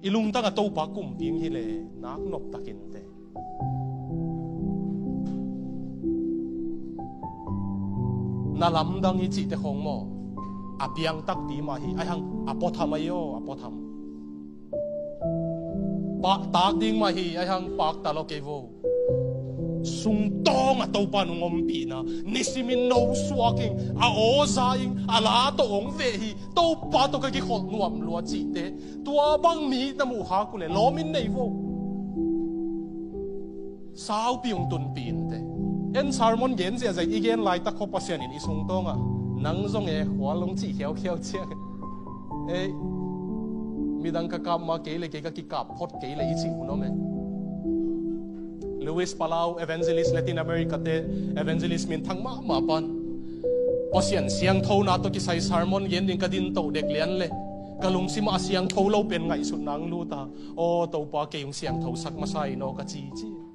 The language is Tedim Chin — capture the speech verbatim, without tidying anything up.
I lungtang a Topa kumping hi le nak nop takin te. Na lamdang hi cihte khong maw, a piang takpi mah hi, aihang a puatham ahi aw, a puatham. Pahtak ding mah hi, aihang pakta lo kei vo. Sungtawng a Topa nung ompihna, nisimin no suak ing, a aw za ing, a la tawh ong ve hi, Topa tawh ka kikholh nuam lua cihte. Tua bang mi na muh hak uh le lawmin nei vo. Saupi ung tunpi inte. En sermon gen ziahziah i gen laitak khaw Pasian in i sungtawngah nang zong e khual ung cih khiaukhia ciang. Ei, midang ka kap ma kei le kei ka kikap phot kei le i cih hun om e. Luis Palau, evangelist, Latin America te evangelist minthang mahmah pan, Pasian siangthona tawh kisai sermon gen ding ka din toh dek lian le ka lungsimah a siangtho lo pen ngaihsutna ang lut a, aw Topa, kei ung siangthosak masa in aw, ka ci ci.